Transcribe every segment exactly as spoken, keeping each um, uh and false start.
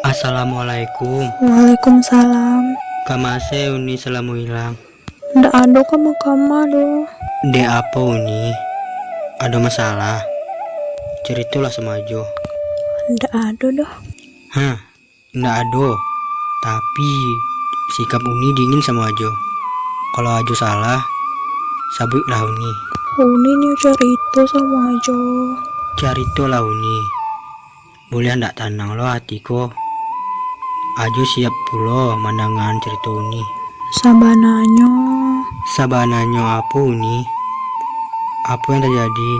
Assalamualaikum. Waalaikumsalam. Ka ma se Uni salamo ilang? Ndak ado kama-kama doh. Dek apo Uni? Ado masalah? Caritolah samo Ajo. Ndak ado doh. Hah? Ndak ado, tapi sikap Uni dingin samo Ajo. Kalau Ajo salah, sabuiklah Uni. Uni nio carito samo Ajo. Caritolah Uni. Buliah ndak tanang lo ati ko. Ajo siap pulo mandangaan carito Uni. Sabananyo. Sabananyo apo Uni? Apo yang tajadi?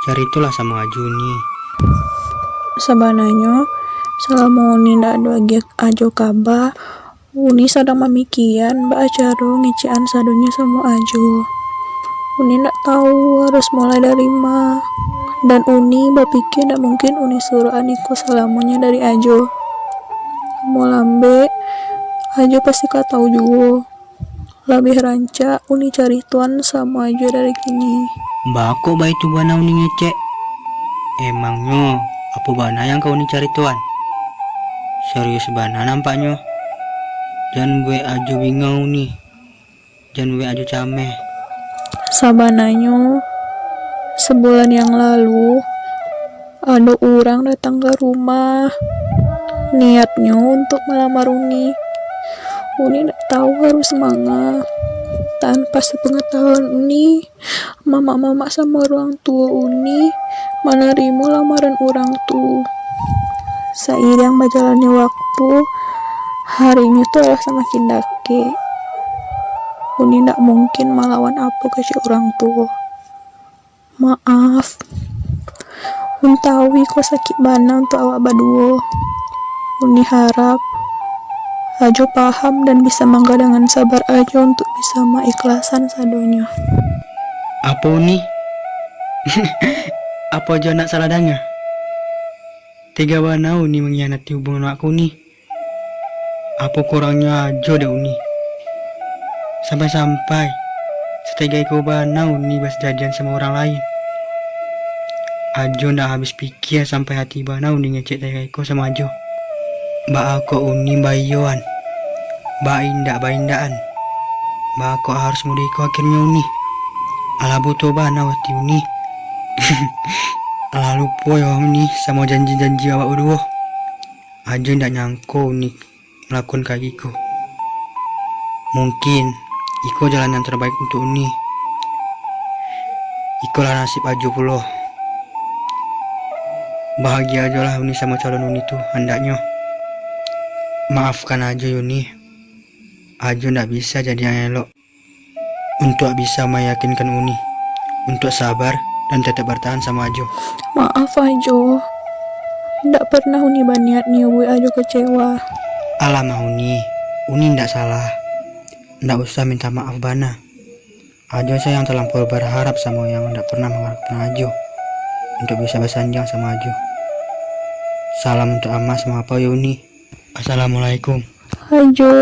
Caritolah samo Ajo Uni. Sabananyo, salamo Uni ndak ado agiah Ajo kaba, Uni sadang mamikian baa caro ngecekan sadonyo samo Ajo. Uni ndak tahu harus mulai dari ma, dan Uni bapikia ndak mungkin Uni suruakan iko salamonyo dari Ajo. Lamo lambek, Ajo pasti ka tahu juo. Labiah rancak Uni caritoan samo Ajo dari kini. Baa kok baitu bana Uni ngecek? Emangnyo, apo bana yang ka Uni caritoan? Serius bana nampaknyo. Jan buek Ajo bingung Uni. Jan buek Ajo cameh. Sabananyo, sabulan yang lalu, ado urang datang ka rumah, niatnyo untuak malamar Uni. Uni ndak tahu harus manga. Tanpa sapangatahuan Uni, mamak-mamak samo urang tuo Uni manarimo lamaran urang tu. Sairiang bajalannyo waktu, harinyo tu lah samakin dakek. Uni ndak mungkin malawan apo kecek urang tuo. Maaf. Uni tahu iko sakik bana untuak awak baduo. Uni harap Ajo paham dan bisa mangga dangan sabar Ajo untuak bisa maikhlasan sadonyo. Apo Uni? Apo Ajo ndak salah danga? Tega bana Uni mangkhianati hubungan awak ko Uni. Apo kurangnyo Ajo dek Uni? Sampai-sampai, satega iko bana Uni basajadian samo urang lain. Ajo ndak habis pikia sampai hati bana Uni ngecek tega iko samo Ajo. Baa kok Uni baiyoan, baindak-baindakan? Baa kok harus model iko akhirnyo Uni? Alah buto bana hati Uni. Alah lupo yo Uni samo janji-janji awak baduo. Ajo indak nyangko Uni ngelakuan kagiko. Mungkin, iko jalan yang terbaik untuk Uni. Ikolah nasib Ajo pulo. Bahagia ajolah Uni samo calon Uni tu, handaknyo. Maafkan Ajo yo Uni. Ajo ndak bisa jadi yang elok. Untuak bisa mayakinkan Uni, untuak sabar dan tetap bartahan samo Ajo. Maaf Ajo, ndak pernah Uni baniat nio buek Ajo kecewa. Alamah Uni, Uni ndak salah. Ndak usah minta maaf bana. Ajo sa yang talampau barharap samo yang ndak pernah mangharapkan Ajo untuak bisa basanjang samo Ajo. Salam untuak Ama samo Apa yo Uni. Assalamualaikum. Ajo.